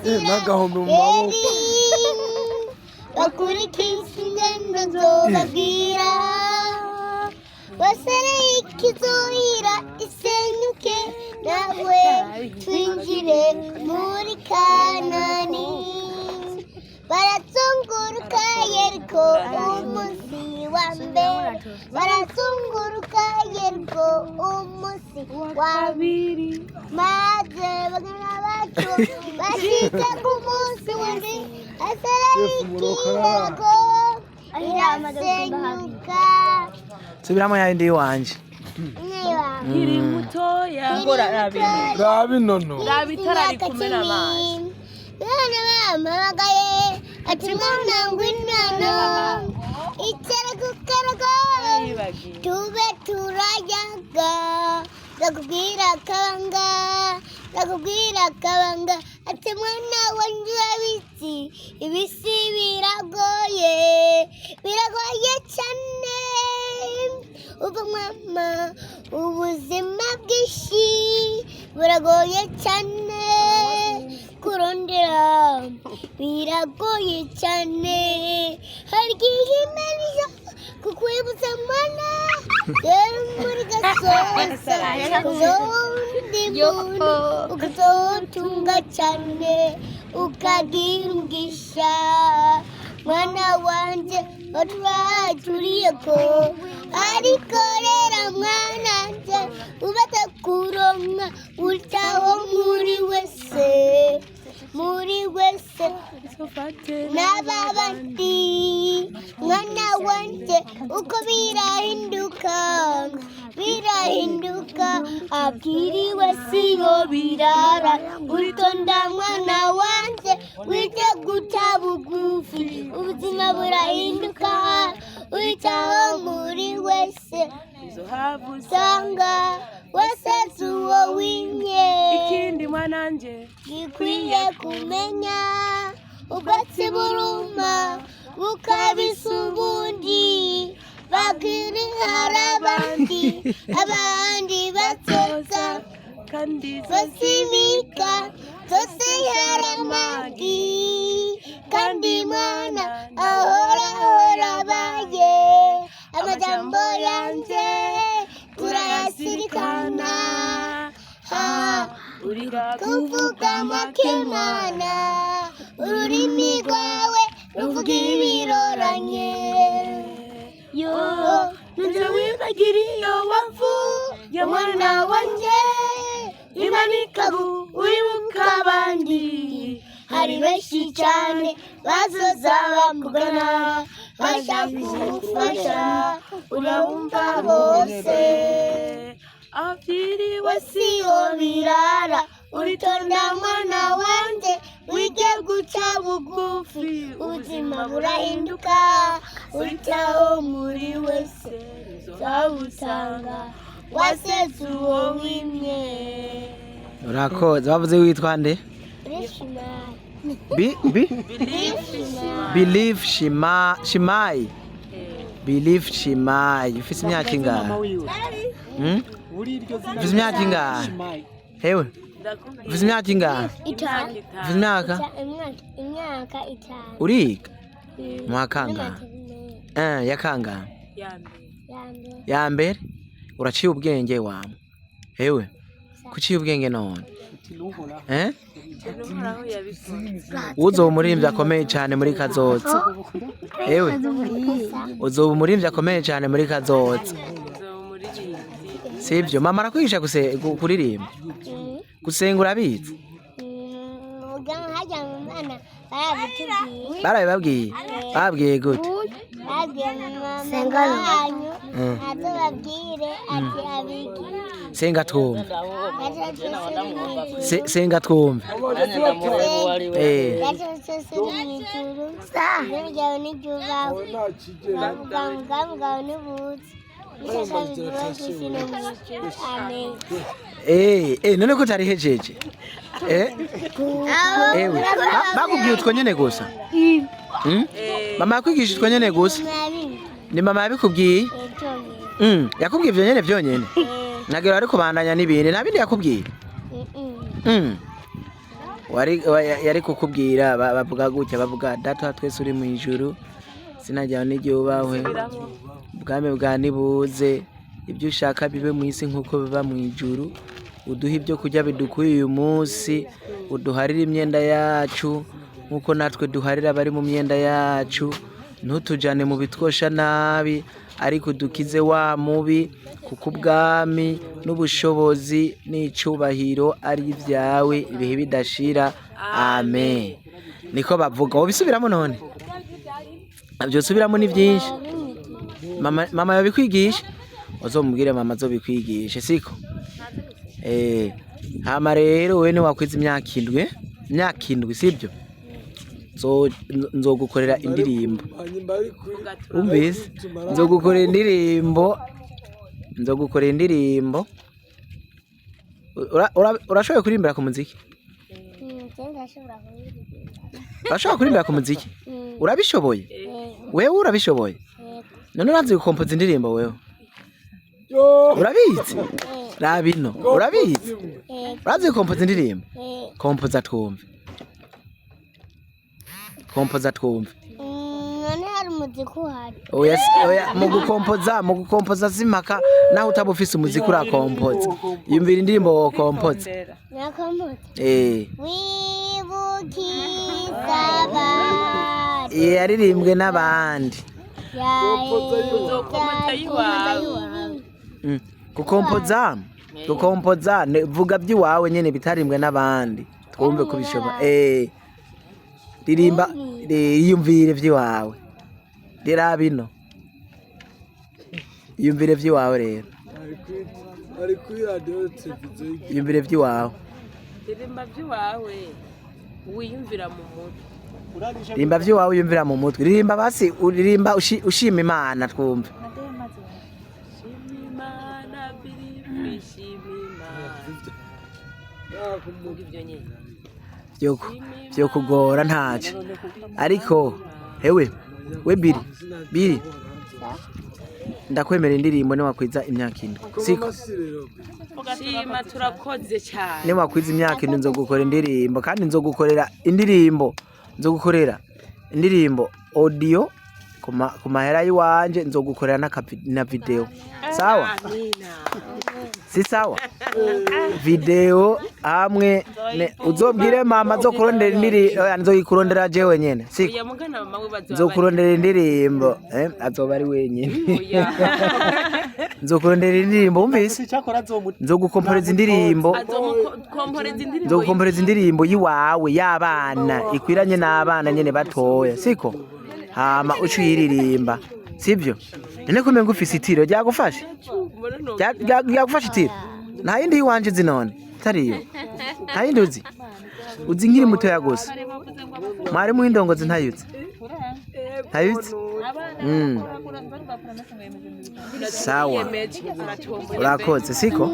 N'agahombe mu maboko. Bakurikiza ingendo nzobabwira, basare ikizohira isenyuke, nawe twinjire muri Kanani. Barazunguruka Yeriko umunsi wa mbere, barazunguruka Yeriko umunsi wa Kabiri. Maze bagana bacu bashitse ku munsi w'indwi, asarayikirako irasenyuka. Subiramo yayindi iwanje. Nkiri mutoya. Raba inono. Raba itara rikumena amazi. Mwana bampamagaye ati: "Mwana, ngwino icara ku karago." Yibagiwe. Tube turayaga, ndakubwira akabanga, ndakubwira akabanga. Ati: "Mwana wanje, urabizi, ibisi biragoye, biragoye cyane. Uva mama, ubuzima bwinshi buragoye cyane, kurondera biragoye cyane. Hari igihe Imana iza kukwibutsa, mwana, rero muri gasoza uzondi muntu ukazotunga cyane, ukagira umugisha. Mwana wanje, watwaturiye ko, ariko rero mwananje, ubata kuronka utaho muri wese, muri wese n'ababandi. Mwana wanje, uko birahinduka, birahinduka, abwiriwe sibo birara. Uritonda mwana wanje, wite guca bugufi, ubuzima burahinduka, witaho muri wese, usanga wasetse uwo wimye." Ikindi mwananje gikwiye kumenya, ubwatsi buruma bukabisa ubundi, bakiri hari abandi, abandi batotsa kandi basimika zose haramagi. Kandi mwana, ahora ahora abaye amajambo yanje turayasirikana ha. Urira. Kuvuga make mwana, ururimi rwawe ruvuga ibiroranye yo. Ntuze wibagira iyo wavuye mwana wanje, Imana ikagu uribuka abandi. Hari benshi cyane bazoza bakugana bashaka ubufasha, urabumva bose. Abyiriwe siyo birara. Uritonda mwana wanje, wige guca bugufi, ubuzima burahinduka, uritaho muri wese uzabusanga wasetse uwo wimye. Urakoze. Bavuze witwa nde? Bi bi Believe Shima Shimai, Believe Shimai. Ufise imyaka ingahe? Ufise imyaka ingahe hewe? Ufise imyaka ingahe? 5. Ufise imyaka? Imyaka 5. Uriga mu wa kangahe? Ya kangahe? Ya mbere. Ya mbere. Uraciye ubwenge wama hewe, kuciye ubwenge none, eh? Uzoba umuririmbyi akomeye cyane muri kazoza ewe, uzoba umuririmbyi akomeye cyane muri kazoza, sibyo? Mama arakwigisha kuririmba? Gusenga urabizi? Hajya mu mwana barabitubwiye. Barabibabwiye? Babwiye gute? Babwiye mama wanyu atubabwire ati abiki. Senga twumve. Senga twumve, eh. Gatatu uri mu ijuru, izina ryawe niryubahwe, ubwami bwawe nibuze, ishaka bivuye ku isi no mu ijuru, amen. Eh, none ko utari hejeje? Eh, ewe, bakubwiye utwo nyene gusa? Mama yakwigisha utwo nyene gusa? Ni mama yabikubwiye? Yakubwiye ivyo nyene vyonyene? Nagera ariko bandanya n'ibindi, nta bindi yakubwiye? Wari yari kukubwira bavuga gutya, bavuga: "Data wa twese uri mu ijuru, izina ryawe niryubahwe, ubwami bwa nibuze, ibyo ushaka bibe mu isi nk'uko biba mu ijuru, uduhe ibyo kurya bidukwiye uyu munsi, uduharire imyenda yacu nk'uko natwe duharira abari mu myenda yacu, ntutujane mu bitwosha nabi, ariko udukize wa mubi, kuko ubwami n'ubushobozi n'icubahiro ari ibyawe ibihe bidashira, amen." Niko bavuga. Wobisubiramo none? Byosubiramo ni byinshi. Mama yabikwigisha, uzomubwire mama azobikwigishe, siko? Hama rero wewe niwakwiza imyaka 7, imyaka 7, sibyo? Nzogukorera indirimbo. Hanyuma ari kuri Umvise? Nzogukorera indirimbo, nzogukorera indirimbo. Urashoboye kuririmbira ku muziki? Ndashobora kuririmba. Urashobora kurimbira ku muziki? Urabishoboye wewe? Urabishoboye? None urazi gukompoza indirimbo wewe? Urabizi? Rabino, urabizi? Urazi gukompoza indirimbo? Kompoza twumve, kompoza twumve. None hari umuziki uhari? Oya, oya, mu gukompoza simpaka naho utaba ufise umuziki urakompoza. Yumvira indirimbo wokompoza. Nakompoza? Eh. Wibukiza Yaririmbwe n'abandi. Uzokompoza iwawe. Gukompoza vuga by'iwawe nyene bitarimbwe n'abandi, twumve ko bishoboka. Ririmba, yiyumvire vy'iwawe. Rira bino, yiyumvire vy'iwawe rero. Ari kuri radiyo televiziyo y'igihugu. Yiyumvire vy'iwawe. Ririmba by'iwawe wiyumvira mu mutwe. Ririmba vy'iwawe wiyumvira mu mutwe. Ririmba basi, uririmba ushima Imana, twumve. Shima Imana biri, shima Imana. Vuga ibyo nyine. Vyo kugora ntaco, ariko hewe we biri biri, ndakwemera indirimbo niwakwiza imyaka 7, siko? Shima, turakoze cyane. Niwakwiza imyaka 7 nzogukora indirimbo, kandi nzogukorera indirimbo, nzogukorera indirimbo audio ku mahera y'iwanje, nzogukorera na video, sawa? Amina. Si sawa? Video hamwe uzobwire mama azokurondera indirimbo. Oya, nzoyikurondera jewe nyene, siko? Oya, mugana mama we bazoba. Nzokurondera indirimbo, azoba ari wenyine. Oya. Nzokurondera indirimbo, wumvise? Nzogukomporeza indirimbo. Azomukomporeza indirimbo. Nzogukomporeza indirimbo y'iwawe y'abana, ikwiranye n'abana nyene batoya, siko? Hama uca uyiririmba, sibyo? None ko umenga ufise itiro ryagufashe? Mbona no Ryagufashe itiro? Nta yindi y'iwanje uzi none itariyo? Nta yindi uzi? Uzi nkiri mutoya gusa, mwarimu w'indongozi ntayuzi, ntayuzi. Sawa, urakoze, siko?